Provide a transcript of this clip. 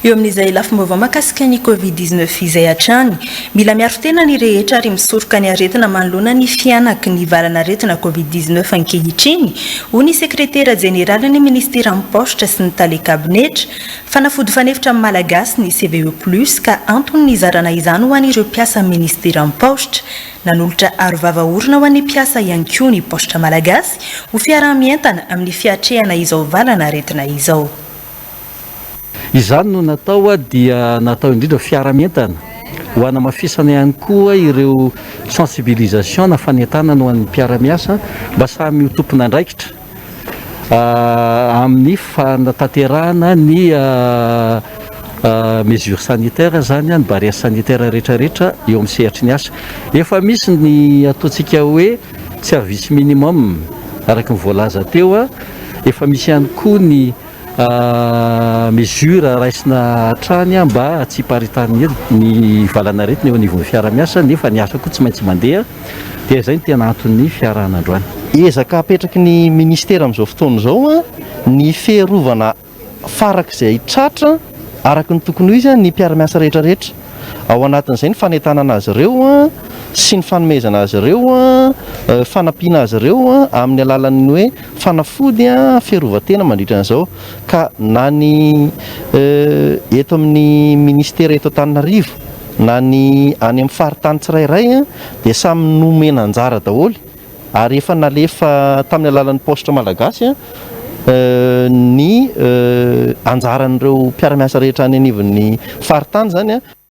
Eo amin'izay lafim-baovao mahakasika ny Covid 19 izay hatrany, mila miaro tena ny rehetra ary misoroka ny aretina manoloana ny fihanaky ny valan'aretina Covid 19 ankehitriny, hoy ny sekretera jeneralin'ny minisiteran'ny paositra sy ny tale kabinetra. Fanafody fanefitra amin'ny Malagasy ny CVE Plus ka antony nizarana izany ho an'ireo mpiasan'ny minisiteran'ny paositra. Nanolotra arovava orona ho an'ny mpiasa ihany koa ny paositra malagasy ho fiaraha-mientana amin'ny fiatrehana izao valan'aretina izao. Izany no natao dia natao indrindra fiara-mientana ho hanamafisana ihany koa ireo sensibilisation na fanentanana ho an'ny mpiara-miasa mba samy ho tompon'andraikitra amin'ny fanatanterahana ny mesures sanitaires izany, ny barrières sanitaires rehetrarehetra eo amin'ny sehatry ny asa. Efa misy ny ataontsika hoe service minimum araka ny voalaza teo, efa misy ihany koa ny Mesure raisina hatrany mba tsy hiparitahan'ny ny valanaretina eo anivon'ny fiara-miasa nefa ny asa koa tsy maintsy mandeha dia izay no tena anton'ny fiarahana androany. Ezaka apetraky ny minisitera amin'izao fotoana izao ny fiarovana farak'izay tratra araka ny tokony ho izy ny mpiara-miasa rehetra rehetra. Ao anatin'izay ny fanentanana azy ireo sy ny fanomezana azy ireo fanampiana azy ireo amin'ny alalan'ny hoe fanafody fiarovan-tena mandritra an'izao ka na ny eto amin'ny ministera eto Antananarivo na ny any amin'ny faritany tsirairay dia samy nomena anjara daholo ary efa nalefa tamin'ny alalan'ny paositra malagasy ny anjaran'ireo mpiara-miasa rehetra any anivon'ny faritany izany.